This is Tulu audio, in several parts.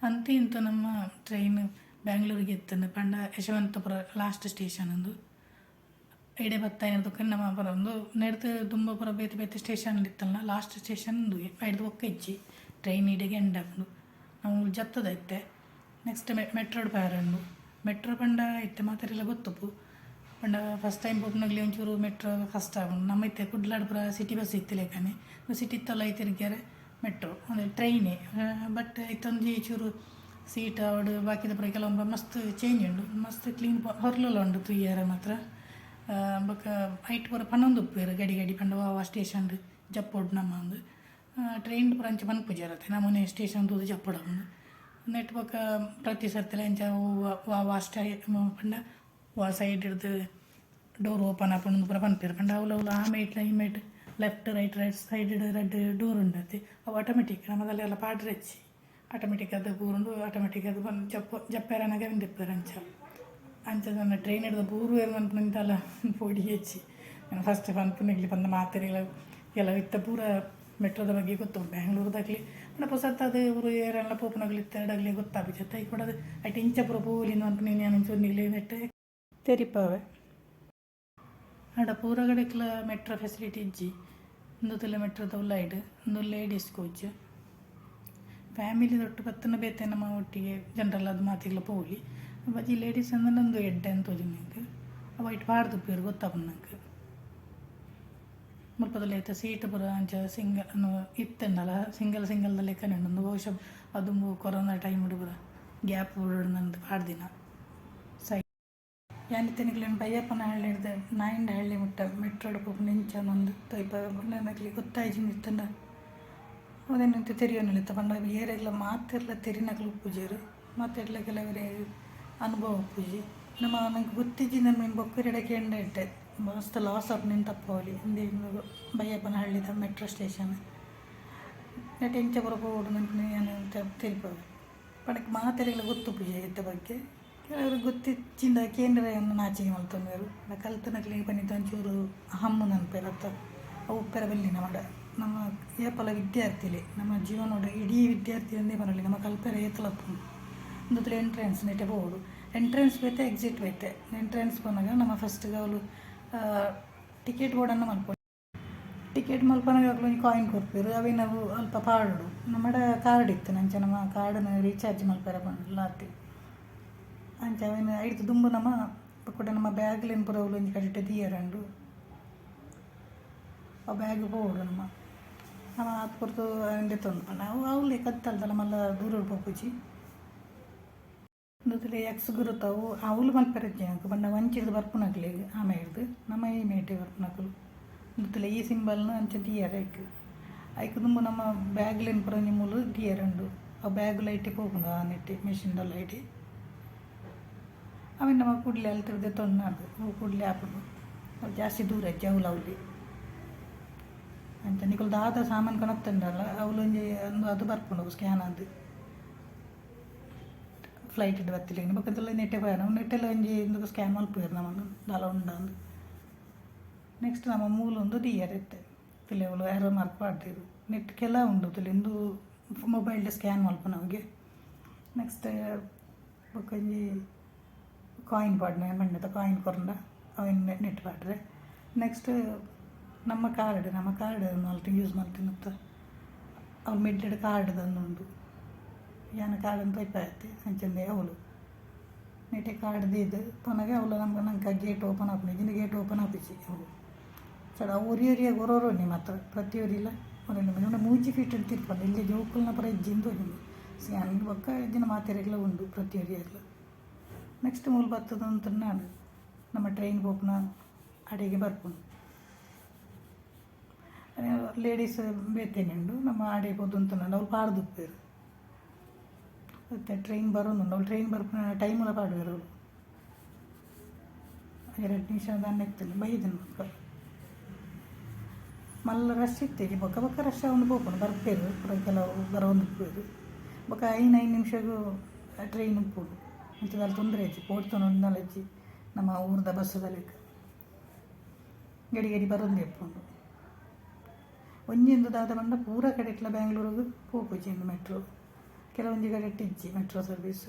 ಅಂತೆ ಇಂತ ನಮ್ಮ ಟ್ರೈನ್ ಬ್ಯಾಂಗ್ಳೂರಿಗೆ ಎತ್ತುಂಡು ಪಂಡ ಯಶವಂತಪುರ ಲಾಸ್ಟ್ ಸ್ಟೇಷನ್ ಉಂದು. ಇಡೆ ಬತ್ತೈನ ಬೊಕ ನಮ ಪೂರ ಉಂದು ನೆಡ್ದ್ ದುಂಬು ಪೂರ ಬೇತೆ ಬೇತೆ ಸ್ಟೇಷನ್ ಇತ್ತುಂಡ ಲಾಸ್ಟ್ ಸ್ಟೇಷನ್ ಉಂದುವೆ ಐಡ್ದ್ ಬೊಕ್ಕ ಇಜ್ಜಿ. ಟ್ರೈನ್ ಇಡೆಗ್ ಎಂಡ್ ಆಪುಂಡು. ನಮ ಮೂಲು ಜತ್ತುದ ಇತ್ತೆ. ನೆಕ್ಸ್ಟ್ ಮೆಟ್ರೋಡ್ ಪೋಯೆರೆ ಉಂಡು. ಮೆಟ್ರೋ ಪಂಡ ಇತ್ತೆ ಮಾತೆರೆಗ್ಲ ಗೊತ್ತುಪ್ಪು. ಪಂಡ ಫಸ್ಟ್ ಟೈಮ್ ಪೋಪುನಗಲೆ ಒಂಚೂರು ಮೆಟ್ರೋ ಕಷ್ಟ ಆಪುಂಡು. ನಮ ಇತ್ತೆ ಕುಡ್ಲಡ್ ಪೂರ ಸಿಟಿ ಬಸ್ ಇತ್ತಿಲೆಕನೆ ಸಿಟಿ ಉಲಾಯಿ ತಿರ್ಗರೆ ಮೆಟ್ರೋ ಉಂದು ಟ್ರೈನೆ. ಬಟ್ ಐತ ಒಂಜಿ ಚೂರು ಸೀಟ್ ಆವಡ್ ಬಾಕಿದ ಪೂರ ಕೆಲವೊಂದು ಮಸ್ತ್ ಚೇಂಜ್ ಉಂಡು. ಮಸ್ತ್ ಕ್ಲೀನ್ ಪೊರ್ಲುಲ ಉಂಡು ತೂಯೆರೆ ಮಾತ್ರ. ಬೊಕ ಐಟ್ ಪೂರ ಪನೊಂದುಪ್ಪುವೆರ್ ಗಡಿ ಗಡಿ ಪಂಡ ಒವಾ ಸ್ಟೇಷನ್ ಜಪ್ಪೊಡು ನಮ ಇಂದ್. ಟ್ರೈನ್ ಪೂರ ಅಂಚ ಪನ್ಪುಜೆರ್ ಅತೆ ನಮನೆ ಸ್ಟೇಷನ್ ತೂದು ಜಪ್ಪೊಡು ಪಂದ್. ನೆಟ್ ಬೊಕ ಪ್ರತಿ ಸರ್ತಿಲ ಇಂಚ ಒವಾ ವಾ ಪಂಡ ವಾ ಸೈಡ್ ಡ್ದ್ ಡೋರ್ ಓಪನ್ ಆಪುಂಡು ಪೂರ ಪನ್ಪೆರ್. ಪಂಡ ಅವ್ಲವ್ಲು ಆ ಮೈಟ್ಲ ಈ mite left right, right side ಡ್ ರಡ್ಡ್ ಡೋರ್ ಉಂಡು ಅತೆ ಅವು ಆಟೋಮ್ಯಾಟಿಕ್ ನಮ ದಾಲ ಪಾಡ್ರೆ ಇಜ್ಜಿ. ಆಟೋಮ್ಯಾಟಿಕ್ ಆದ್ ಬೂರುಂಡು, ಆಟೋಮ್ಯಾಟಿಕ್ ಆದ್ ಜಪ್ಪೆರೆ ಆನಗ ಅವೆನ್ ದೆಪ್ಪುವೆರ್ ಅಂಚ. ಅಂಚ ನಮ ಟ್ರೈನ್ ಡ್ದ್ ಬೂರುವೆರ್ ಪನ್ಪುನ ದಾಲ ಪೋಡಿಗೆ ಇಜ್ಜಿ. ಯಾನ್ ಫಸ್ಟ್ ಪನ್ಪುನಿಗ್ಲಿ ಪಂದ್ ಮಾತೆರೆಗ್ಲ ಕೆಲವು ಇತ್ತೆ ಪೂರ ಮೆಟ್ರೋದ ಬಗ್ಗೆ ಗೊತ್ತುಂಡು ಬ್ಯಾಂಗ್ಳೂರ್ದಕ್ಲೆ. ಪಂಡ ಪೊಸತಾದ್ ಊರು ಏರೆಲ ಪೋಪುನಕುಲು ಇತ್ತೆರ್ಡ ಅಕ್ಲೆಗ್ ಗೊತ್ತಾಪುಜಿ ಅತ್ತ. ಐಕ್ ಐಟ್ ಇಂಚ ಪೂರ ಪೋವೊಲಿ ಪನ್ಪುನ ಯಾನ್ ಒಂಚೂರು ನಿಕ್ಲೆಗ್ ನೆಟ್ಟ್ ತೆರಿಪಾವೆ. ಆಂಡ ಪೂರ ಕಡೆಕ್ಲ ಮೆಟ್ರೋ ಫೆಸಿಲಿಟಿ ಇಜ್ಜಿ. ಉಂದು ತೂಲೆ ಮೆಟ್ರೋದ ಉಲಾಯಿಡ್ ಉಂದು ಲೇಡೀಸ್ ಕೋಚ್. ಫ್ಯಾಮಿಲಿ ದೊಟ್ಟು ಬತ್ತುಂಡ ಬೇತೆ ನಮ ಒಟ್ಟಿಗೆ ಜನರಲ್ ಆದ್ ಮಾತೆರ್ಲ ಪೋವೊಲಿ. ಬಜಿ ಲೇಡೀಸ್ ಅಂದ್ಂಡ ಉಂದು ಎಡ್ಡೆ ಅಂದ್ ತೋಜುಂಡು ಎಂಕ್. ಅವು ಐಟ್ ಪಾಡ್ದ್ ಇಪ್ಪುವೆರ್ ಗೊತ್ತಾಪುಂಡು ನಂಕ್. ಮುಲ್ಪದ ಇತ್ತೆ ಸೀಟ್ ಪೂರ ಅಂಚ ಸಿಂಗಲ್ ಇತ್ತ್ಂಡಲ ಸಿಂಗಲ್ ಸಿಂಗಲ್ ದ ಲೆಕ್ಕನೆ ಉಂಡು. ಉಂದು ಬಹುಶಃ ದುಂಬು ಕೊರೋನಾ ಟೈಮ್ ಡ್ ಪೂರ ಗ್ಯಾಪ್ ಬುಡೊಡು ಪಾಡ್ದಿನ ಸೈ. ಯಾನ್ ಇತ್ತೆ ನಿಕ್ಲೆನ್ ಬೈಯಪ್ಪನಹಳ್ಳಿಡ್ದ್ ನಾಯಂಡಹಳ್ಳಿ ಮುಟ್ಟ ಮೆಟ್ರೋಡ್ ಪೋಪುನ ಎಂಚ ಪಂದ್ ತೋಯಿಪಾವೆ. ನಿಕ್ಲೆಗ್ ಗೊತ್ತಾಯಿಜಿ ಇತ್ತ್ಂಡ ಅವೆನ್ ಒಂತೆ ತೆರಿಯೊನೊಲಿ ಪಂಡ ಏರೆಗ್ಲ ಮಾತೆರ್ಲ ತೆರಿನಕುಲು ಉಪ್ಪುಜೆರ್. ಮಾತೆರ್ಲ ಕೆಲವೆರೆಗ್ ಅನುಭವ ಉಪ್ಪುಜಿ. ನಮ ನಂಕ್ ಗೊತ್ತಿಜ್ಜಿಂಡ ನಮ ಬೊಕ್ಕರೆಡ ಕೇಂಡ ಎಡ್ಡೆ. ಮಸ್ತ್ ಲಾಸ್ ಆಪುನೆನ್ ತಪ್ಪಾವೊಲಿ. ಉಂದೇ ಬೈಯಪ್ಪನಹಳ್ಳಿದ ಮೆಟ್ರೋ ಸ್ಟೇಷನ್. ನೆಟೆ ಎಂಚ ಪೂರ ಪೋವೊಡು ಪನ್ಪಿನ ಯಾನ್ ಒಂತೆ ತೆರಿಪಾವೆ. ಪಂಡ ಮಾತೆರೆಗ್ಲ ಗೊತ್ತುಪ್ಪುಜಿ ಐತ ಬಗ್ಗೆ. ಕೆಲವೆರೆಗ್ ಗೊತ್ತಿಜ್ಜಿಂಡ ಕೇಂಡ್ರೆ ನಾಚಿಗೆ ಮಲ್ತೊನ್ವೆರ್. ಕಲ್ತಿನಕ್ಲೆಗ್ ಪನಿತ ಒಂಚೂರು ಹಮ್ಮು ಪನ್ಪೆರ್ ಅತ್ತ ಅವು ಉಪ್ಪೆರೆ ಬಲ್ಲಿ ನಮಡ. ನಮ ಏಪಲ ವಿದ್ಯಾರ್ಥಿಲೆ. ನಮ್ಮ ಜೀವನಡ್ ಇಡೀ ವಿದ್ಯಾರ್ಥಿ ಅಂದೇ ಪನೊಲಿ. ನಮ ಕಲ್ಪೆರೆ ಏತ್ಲ ಉಪ್ಪುಂಡು. ಉಂದು ಎಂಟ್ರೆನ್ಸ್ ನೆಟೆ ಪೋವೊಡು. ಎಂಟ್ರೆನ್ಸ್ ಬೇತೆ, ಎಕ್ಸಿಟ್ ಬೇತೆ. ಎಂಟ್ರೆನ್ಸ್ ಪೋನಗ ನಮ ಫಸ್ಟ್ ಅವ್ಲು ಟಿಕೆಟ್ ಬೋಡನ್ನ ಮಲ್ಪೊಡು. ಟಿಕೆಟ್ ಮಲ್ಪನಗ ಅಕುಲು ಒಂಜಿ ಕಾಯಿನ್ ಕೊರ್ಪೆರ್. ಅವೆನ್ ಅವು ಅಲ್ಪ ಪಾಡೊಡು. ನಮಡ ಕಾರ್ಡ್ ಇತ್ತ್ಂಡ್. ಅಂಚ ನಮ ಕಾರ್ಡ್ನ್ ರೀಚಾರ್ಜ್ ಮಲ್ಪೆರೆ ಪಂಡ್ಲಾತೆ. ಅಂಚ ಅವೆನ್ ಐಡ್ದ್ ದುಂಬು ನಮ ಕುಡ ನಮ್ಮ ಬ್ಯಾಗ್ಲೆನ್ ಪೂರ ಅವ್ಲು ಒಂಜಿ ಕಡೆಟ್ ದೀಯೆರೆ ಉಂಡು. ಆ ಬ್ಯಾಗ್ ಪೋವೊಡು ನಮ. ನಮ ಆತ್ ಪೊರ್ತು ಅವೆನ್ ದೆತ್ತೊಂದು ಪಂಡ ಅವು ಅವ್ಲೆ ಕತ್ತಲ್ದಲ್ಲ ಮಲ್ಲ ದೂರಡ್ ಪೋಪುಜಿ. ಉಂದು ಎಕ್ಸ್ ಗುರುತ ಅವು ಅವ್ಲು ಮಲ್ಪೆರೆ ಇಜ್ಜಿ ಎಂಕ್. ಪಂಡ ಅಂಚಿರ್ದ್ ಬರ್ಪುನಕ್ಲೆಗ್ ಆ ಮೈಡ್ದ್ ನಮ ಈ ಮೈಟ್ ಬರ್ಪುನಕುಲು. ಉಂದು ಈ ಸಿಂಬಲ್ನ್ ಅಂಚ ದೀಯೆರೆ ಐಕ್. ಐಕ್ ದುಂಬು ನಮ್ಮ ಬ್ಯಾಗ್ಲೆನ್ ಪೂರ ಒಂಜಿ ಮೂಲು ದೀಯೆರೆ ಉಂಡು. ಅವು ಬ್ಯಾಗ್ ಐಟೆ ಪೋಪುಂಡು ಆ ನೆಟ್ಟೆ ಮೆಷಿನ್ ದ ಉಲಾಯಿಡೆ. ಅವೆನ್ ನಮ ಕೂಡ್ಲೆ ಅಲ್ತ್ ದೆತ್ತೊಂದು ಅವು ಕೂಡ್ಲೆ ಆಪುಂಡು. ಅವು ಜಾಸ್ತಿ ದೂರ ಇಜ್ಜಿ ಅವ್ಲು ಅವ್ಲೆ. ಅಂಚ ನಿಕುಲು ದಾದ ಸಾಮಾನು ಕನತ್ಂಡಲ ಅವ್ಲು ಒಂಜಿ ಉಂದು ಅದು ಬರ್ಪುಂಡು ಸ್ಕ್ಯಾನ್ ಆದ್. ಫ್ಲೈಟ್ ಡ್ ಬತ್ತಿಲೆಕನೆ ಬೊಕ ನೆಟ್ಟೆ ಪೋಯೆರ್ ನೆಟ್ಟೆಲ ಒಂಜಿ ಉಂದು ಸ್ಕ್ಯಾನ್ ಮಲ್ಪುವೆರ್ ನಮನ್ ದಾಲ ಉಂಡಾಂದ್. ನೆಕ್ಸ್ಟ್ ನಮ ಮೂಲುಂದು ದೀಯೆರೆ ಇತ್ತೆ. ತೂಲೆ ಅವ್ಲು ಆರೋ ಮಾರ್ಕ್ ಪಾಡ್ದೆರ್. ನೆಟ್ಟ್ ಕೆಲ ಉಂಡು ತೂಲೆ ಉಂದು ಮೊಬೈಲ್ ಡ್ ಸ್ಕ್ಯಾನ್ ಮಲ್ಪುನವ್ಗೆ. ನೆಕ್ಸ್ಟ್ ಬೊಕೊಂಜಿ ಕಾಯಿನ್ ಪಾಡುನ ಪಂಡತ ಕಾಯಿನ್ ಕೊರ್ಂಡ ಅವೆನ್ ನೆಟ್ಟ್ ಪಾಡ್ರೆ. ನೆಕ್ಸ್ಟ್ ನಮ್ಮ ಕಾರ್ಡ್ ಅಲ್ತ್ ಯೂಸ್ ಮಲ್ತಿನತ್ತ. ಅವು ಮಿಡ್ಲ್ ಕಾರ್ಡ್ ಉಂಡು. ಯಾನ್ ಕಾರ್ಡ್ ತೋಜಿಪಾಯತ್ತೆ ಅಂಚನೆ ಅವ್ಲು ನೆಟೆ ಕಾರ್ಡ್ ದೀದ್ ಪೋನಗ ಅವ್ಲು ನಮ್ಗೆ ನಂಕ ಗೇಟ್ ಓಪನ್ ಆಪುಂಡು. ಇಜ್ಜಿಂಡ ಗೇಟ್ ಓಪನ್ ಆಪುಜಿ ಅವು. ಸಡ ಅವು ಒರಿ ಒರಿಯಗ್ ಒರೊರೊನೆ ಮಾತ್ರ ಪ್ರತಿಯೊರಿಲ ಒರೊನೆ 3 ಫೀಟ್ ತಿರ್ಪುಂಡು. ಇಲ್ಲಿ ಜೋಕುಲ್ನ ಪೂರ ಇಜ್ಜಿ ತೋಜುಂಡು. ಸ್ಕ್ಯಾನಿಂಗ್ ಬೊಕ್ಕ ಇಜ್ಜಿಂಡ ಮಾತೆರೆಗ್ಲ ಉಂಡು ಪ್ರತಿಯೊರಿಯಗ್ಲ. ನೆಕ್ಸ್ಟ್ ಮೂಲು ಬತ್ತುದು ಉಂತುಂಡ ನಮ್ಮ ಟ್ರೈನ್ ಪೋಪುನ ಅಡೆಗೆ ಬರ್ಪುಂಡು. ಲೇಡೀಸ್ ಬೇತೆನೆ ಉಂಡು. ನಮ್ಮ ಆಡೆ ಪೋದು ಉಂತುಂಡ ಅವ್ಲು ಪಾಡ್ದುಪ್ಪೆರ್. ಇತ್ತೆ ಟ್ರೈನ್ ಬರೋದುಂಡು. ಅವ್ಲು ಟ್ರೈನ್ ಬರ್ಪುನ ಟೈಮ್ಲ ಪಾಡುವೆರ್ ಅವ್ಲು. 2 ನಿಮಿಷ ದಾನ್ನ ಇತ್ತುಂಡು ಬೈದುಂಡು ಬೊಕ್ಕ. ಮಲ್ಲ ರಶ್ ಇತ್ತಿಜಿ. ಬೊಕ ಬೊಕ ರಶ್ ಆವೊಂದು ಪೋಪುಂಡು. ಬರ್ಪೆರ್ ಪೂರ ಕೆಲವು ಬರೊಂದು ಉಪ್ಪುವೆರ್. ಬೊಕ ಐನ್ ಐನ್ ನಿಮಿಷಗ್ ಟ್ರೈನ್ ಉಪ್ಪುಂಡು. ಅಂಚ ದಾಲ ತೊಂದರೆ ಇಜ್ಜಿ. ಪೋಡ್ತೊಂದು ಇಜ್ಜಿ ನಮ್ಮ ಊರ್ದ ಬಸ್ಸುದ ಲೆಕ್ಕ. ಗಡಿ ಗಡಿ ಬರೊಂದೇ ಉಪ್ಪುಂಡು. ಒಂಜಿ ದಾದ ಪಂಡ ಪೂರ ಕಡೆಟ್ಲ ಬ್ಯಾಂಗ್ಳೂರುಗು ಪೋಪುಜಿ ಉಂದು ಮೆಟ್ರೋ. ಕೆಲವೊಂಜಿ ಕಡೆಟ್ ಇಜ್ಜಿ ಮೆಟ್ರೋ ಸರ್ವಿಸ್.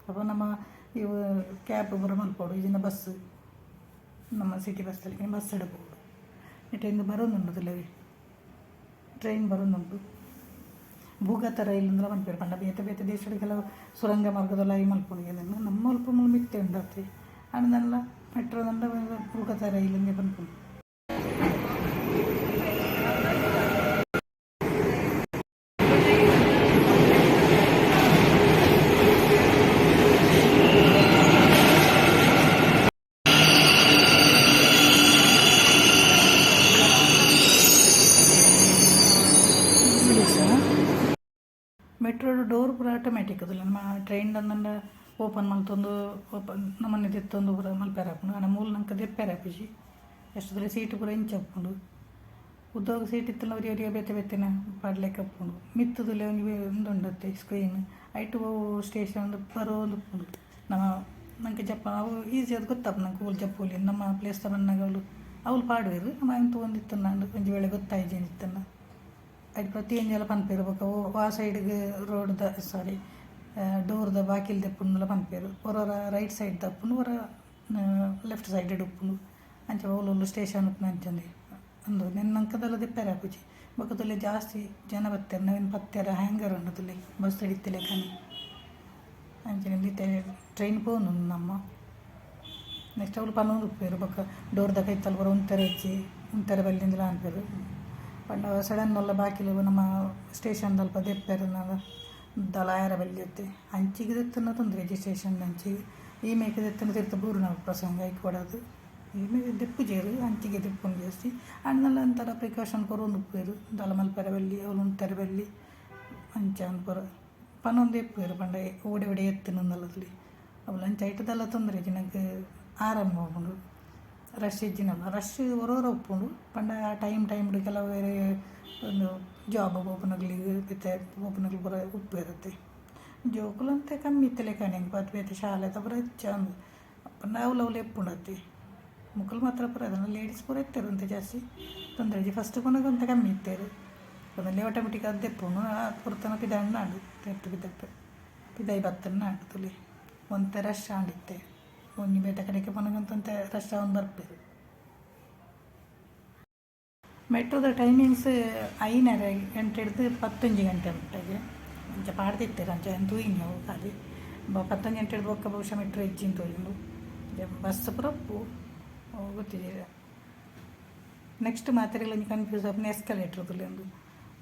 ಅಪ ನಮ ಇವು ಕ್ಯಾಬ್ ಪೂರ ಮಲ್ಪೊಡು ಇಜ್ಜಿಂಡ ಬಸ್, ನಮ್ಮ ಸಿಟಿ ಬಸ್ ಬಸ್ ಪೋವೊಡು. ನೆಟೆ ಇಂದು ಬರೊಂದುಂಡು ತುಲವಿ ಟ್ರೈನ್ ಬರೊಂದುಂಡು. ಭೂಗತ ರೈಲ್ ಇಂದಲ ಪನ್ಪೆರ್. ಪಂಡ ಬೇತೆ ಬೇತೆ ದೇಶಡ್ ಕೆಲವು ಸುರಂಗ ಮಾರ್ಗದಲ್ಲ ಮಲ್ಪುನು. ನಮ್ಮ ಅಲ್ಪ ಮಿತ್ತೆ ಉಂಡು ಅತ್ತೆ. ಆಂಡ ಮೆಟ್ರೋ ದಂಡ ಭೂಗತ ರೈಲ್ ಇಂದೇ ಪನ್ಪುನು. ಮೆಟ್ರೋಡ್ ಡೋರ್ ಪೂರ ಆಟೋಮ್ಯಾಟಿಕ್ ಅದುಲ್ಲ. ನಮ್ಮ ಟ್ರೈನ್ ಅಂದಂಡ ಓಪನ್ ಮಲ್ತೊಂದು ಓಪನ್ ನಮನೆ ದೆತ್ತೊಂದು ಪೂರ ಮಲ್ಪೆರೆ ಆಪುಂಡು. ಆಂಡ ಮೂಲು ನಂಕ್ ದೆಪ್ಪೆರೆ ಆಪುಜಿ. ಎಷ್ಟುದಲ ಸೀಟ್ ಪೂರ ಇಂಚ ಉಪ್ಪುಂಡು. ಉದ್ದಗ್ ಸೀಟ್ ಇತ್ತ್ಂಡ ಒರಿ ಒರಿಯ ಬೇತೆ ಬೇತೆನೆ ಪಾಡ್ಲೆಕ ಉಪ್ಪುಂಡು. ಮಿತ್ತುದುಲೆ ಒಂಜಿ ಉಂದು ಉಂಡತ್ತೆ ಸ್ಕ್ರೀನ್, ಐಟ್ ಒವು ಸ್ಟೇಷನ್ ಬರೋಂದು ಉಪ್ಪುಂಡು. ನಮ ನಂಕ್ ಜಪ್ಪ ಅವು ಈಸಿ ಆದ್ ಗೊತ್ತಾಪುಂಡು ನಂಕ್ ಓಲು ಜಪ್ಪೊಲಿ. ನಮ್ಮ ಪ್ಲೇಸ್ ಬನ್ನಗ ಅವ್ಲು ಅವ್ಲು ಪಾಡುವೆರ್. ನಮ ಐನ್ ತೂವೊಂದಿತ್ತುಂಡ ಒಂಜಿ ವೇಳೆ ಗೊತ್ತಾಯಿಜಿ ಇತ್ತುಂಡ ಐಟ್ ಪ್ರತಿಯೊಂಜಿ ಪನ್ಪೆರ್. ಬೊಕ ವಾ ಸೈಡ್ಗ್ ರೋಡ್ದ ಸಾರಿ ಡೋರ್ದ ಬಾಕಿಲ್ ದೆಪ್ಪುಂಡುಲ ಪನ್ಪೆರ್. ಒರ ಒರ ರೈಟ್ ಸೈಡ್ ದಪ್ಪುಂಡು, ಒರ ಲೆಫ್ಟ್ ಸೈಡ್ ಉಪ್ಪುಂಡು. ಅಂಚ ಓಲೋಲು ಸ್ಟೇಷನ್ ಉಪ್ಪುನ ಅಂಚನೆ ಅಂದು ನೆನ್ ನಂಕ್ ದಾಲ ದೆಪ್ಪೆರೆ ಆಪುಜಿ. ಬೊಕ ತೂಲೆ ಜಾಸ್ತಿ ಜನ ಬತ್ತೆರ್, ಅವೆನ್ ಪತ್ತೆರ ಹ್ಯಾಂಗರ್ ಉಂಡು ತೂಲೆ ಬಸ್ ಇತ್ತಿಲೆಕನೆ. ಅಂಚನೆ ಇತ್ತೆ ಟ್ರೈನ್ ಪೋವೊಂದುಂಡು ನಮ್ಮ. ನೆಕ್ಸ್ಟ್ ಅವ್ಲು ಪನೊಂದು ಉಪ್ಪುವೆರ್. ಬೊಕ ಡೋರ್ದ ಕೈತಲ್ ಪೂರ ಉಂತೆರೆ ಇಜ್ಜಿ, ಉಂತೆರೆ ಬಲ್ಲಿಂದಲ ಪನ್ಪೆರ್. ಪಂಡ ಸಡನ್ ಒಲ್ಲ ಬಾಕಿಲ್ ನಮ್ಮ ಸ್ಟೇಷನ್ ದಲ್ಪ ದೆಪ್ಪೆರ್ ದಾಲ ಆಯೆರೆ ಬಲ್ಲಿ ಅತ್ತೆ. ಅಂಚಿಗ್ ದೆತ್ತುಂಡ ತೊಂದರೆ ಇಜ್ಜಿ. ಸ್ಟೇಷನ್ ಅಂಚಿಗ್ ಈ ಮೇಕ್ ದೆತ್ತುಂಡ ತಿರ್ತ್ ಬೂರುನ ಪ್ರಸಂಗ ಐಕ್ ಬೋಡಾದ್ ಈ ಮೇಕ್ ದೆಪ್ಪುಜೆರ್, ಅಂಚಿಗೆ ದೆಪ್ಪುನು ಜಾಸ್ತಿ. ಆಂಡಲ ಒಂಥರ ಪ್ರಿಕಾಷನ್ ಕೊರೊಂದು ಉಪ್ಪುವೆರ್. ದಾಲ ಮಲ್ಪೆರೆ ಬಲ್ಲಿ, ಅವ್ಲು ಉಂತೆರೆ ಬಲ್ಲಿ ಅಂಚ ಪೂರ ಪನೊಂದೇ ಉಪ್ಪುವೆರ್. ಪಂಡ ಓಡೆ ಓಡೆ ಎತ್ತುನು ತೂಲೆ ಅವ್ಲು ಅಂಚ ಐಟ್ ದಾಲ ತೊಂದರೆ ಇಜ್ಜಿ. ನಂಕ್ ಆರಾಮ ಆಪುಂಡು. ರಶ್ ಇಜ್ಜಿನಲ್ಲ, ರಶ್ ಒರ ಒರ ಉಪ್ಪುಂಡು. ಪಂಡ ಆ ಟೈಮ್ ಟೈಮ್ಡ್ ಕೆಲವೆರ್ ಒಂದು ಜಾಬ್ ಪೋಪುನಕ್ಲೆಗ್ ಬೇತೆ ಪೋಪುನಕ್ಲು ಪೂರ ಉಪ್ಪುವೆರತ್ತೆ. ಜೋಕುಲು ಒಂತೆ ಕಮ್ಮಿ ಇತ್ತಿಲೆಕನೆ. ಬೇತೆ ಬೇತೆ ಶಾಲೆದ ಪೂರ ಹೆಚ್ಚ ಉಂದು. ಪಂಡ ಅವ್ಲು ಅವ್ಲು ಇಪ್ಪುಂಡು ಅತ್ತೆ. ಮೊಕುಲು ಮಾತ್ರ ಪೂರ ಲೇಡೀಸ್ ಪೂರ ಇತ್ತೆರ್ ಒಂತೆ ಜಾಸ್ತಿ. ತೊಂದರೆ ಇಜ್ಜಿ. ಫಸ್ಟ್ ಪೋನಗ ಒಂತೆ ಕಮ್ಮಿ ಇತ್ತೆರ್. ಒಂದಲ್ಲಿ ಆಟೋಮೆಟಿಕ್ ಆದ್ ದೆಪ್ಪುಂಡು. ಪೊರ್ತುನ ಪಿದಾಂಡ ಆಂಡ್ ತಿರ್ತ್ ಪಿದಪೆ ಪಿದಾಯಿ ಬತ್ತುಂಡ ಆಂಡ್ ತೂಲೆ. ಒಂತೆ ರಶ್ ಆಂಡ್ ಇತ್ತೆ. ಒಂಜಿ ಬೇತೆ ಕಡೆಕ್ ಪೋನಗ ಒಂತೆ ರಶ್ ಆವೊಂದು ಬರ್ಪೆರ್. ಮೆಟ್ರೋದ ಟೈಮಿಂಗ್ಸ್ 5:30 ಗಂಟೆಡ್ದು 11 ಗಂಟೆ ಮುಟ್ಟಗೆ ಅಂಚ ಪಾಡ್ದಿತ್ತೆರ್. ಅಂಚ ಯಾನ್ ತೂಯಿನಿ ಅವು ಖಾಲಿ. 11 ಗಂಟೆಡ್ದು ಬೊಕ್ಕ ಬಹುಶಃ ಮೆಟ್ರೋ ಇಜ್ಜಿ ತೋಜುಂಡು. ಬಸ್ ಪೂರ ಉಪ್ಪು, ಗೊತ್ತಿಜ್ಜಿ. ನೆಕ್ಸ್ಟ್ ಮಾತೆರೆಗ್ಲ ಒಂಜಿ ಕನ್ಫ್ಯೂಸ್ ಆಪುನ ಎಸ್ಕಲೇಟರ್ ತೂಲೆ. ಉಂದು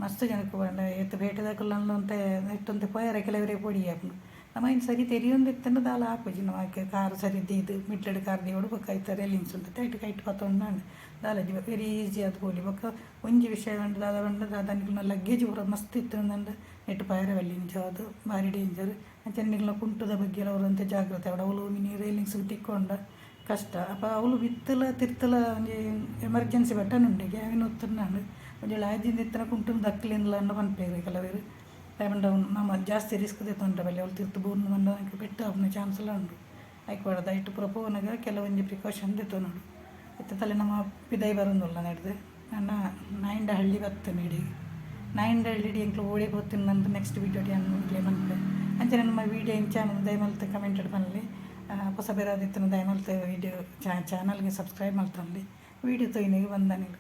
ಮಸ್ತ್ ಜನಕ್ ಪಂಡ ಏತ್ ಪೇಟೆದಕುಲು ಒಂತೆ ನೆಟ್ಟ್ ಒಂತೆ ಪೋಯೆರೆ ಕೆಲವೆರೆಗ್ ಪೋಡಿಗೆ ಆಪುಂಡು. ನಮ ಐನ್ ಸರಿ ತೆರಿಯೊಂದಿತ್ತುಂಡ ದಾಲ ಆಪುಜಿ. ನಮ ಕಾರ್ ಸರಿ ದೀದ್ ಮಿಡ್ಲಡ್ ಕಾರ್ ದೀವೊಡು. ಬೊಕ್ಕ ಐತ ರೇಲಿಂಗ್ಸ್ ಉಂಡತೆ ಐಟ್ ಕೈಟ್ ಪತೊಂಡ ದಾಲ ವೆರಿ ಈಸಿ ಆದ್ ಪೋಲಿ. ಬೊಕ್ಕ ಒಂಜಿ ವಿಷಯ ಪಂಡ ದಾದ ಪಂಡ ದಾದ ನಿಕಲ್ನ ಲಗ್ಗೇಜ್ ಪೂರ ಮಸ್ತ್ ಇತ್ತುಂಡ ನೆಟ್ಟ್ ಪೋಯೆರೆ ಬಲ್ಲಿ, ನಿಜವಾದ್ ಬಾರಿ ಡೇಂಜರ್. ಅಂಚನೆ ನಿಕಲ್ನ ಕುಂಟುದ ಬಗ್ಗೆ ಒಂತೆ ಜಾಗ್ರತೆ ಆವೊಡು. ಅವ್ಲು ಮಿನಿ ರೇಲಿಂಗ್ಸ್ ತಿಕ್ಕೊಂಡ ಕಷ್ಟ. ಅಪ ಅವ್ಲು ಮಿತ್ತುಲ ತಿರ್ತುಲ ಒಂಜಿ ಎಮರ್ಜೆನ್ಸಿ ಬಟನ್ ಉಂಡುಗೆ, ಅವೆನ್ ಒತ್ತುಂಡ ಒಂಜಿ ವೇಳೆ ಆಜಿಂದ ಇತ್ತಿನ ಕುಂಟುನು ದಕ್ಕ್ಲೆಂದ್ಲ ಪನ್ಪೆರ್ ಕೆಲವೆರ್. ದಾಯೆ ಪಂಡ ನಮ ಜಾಸ್ತಿ ರಿಸ್ಕ್ ದೆತ್ತೊಂಡ ಬಲ್ಲಿ. ಅವ್ಲು ತಿರ್ತ್ ಬೂರ್ಂಡ ಪೆಟ್ಟ್ ಆಪುನ ಚಾನ್ಸ್ ಲ ಉಂಡು. ಐಕ್ ಬೋಡಾದ್ ಐಟ್ ಪೂರ ಪೋನಗ ಕೆಲವೊಂಜಿ ಪ್ರಿಕಾಷನ್ ದೆತ್ತೊನೊಡು. ಇತ್ತೆ ತಲೆ ನಮ ಪಿದಾಯಿ ಬರೊಂದುಲ್ಲ ನೆಡ್ದ್ ನನ ನಾಯಿಂಡಹಳ್ಳಿ ಬತ್ತುಂಡು ಇಡೆಗ್. ನಾಯಿಂಡಹಳ್ಳಿ ಎಂಕ್ಲು ಓಡೆ ಪೋತಿನ ನೆಕ್ಸ್ಟ್ ವೀಡಿಯೋ ಯಾನ್ ನಿಕ್ಲೆಗ್ ಪನ್ಪೆ. ಅಂಚನೆ ನಮ್ಮ ವೀಡಿಯೋ ಎಂಚ ದಯಮಲ್ತ್ ಕಮೆಂಟ್ ಪನ್ಲೆ. ಪೊಸಬೆರಾದಿತ್ತುಂಡ ದಯಮಲ್ತ್ ವೀಡಿಯೋ ಚಾನಲ್ಗೆ ಸಬ್ಸ್ಕ್ರೈಬ್ ಮಲ್ತೊನ್ಲೆ. ವೀಡಿಯೋ ತೂಯಿನೆಗ್ ವಂದನೆಲು.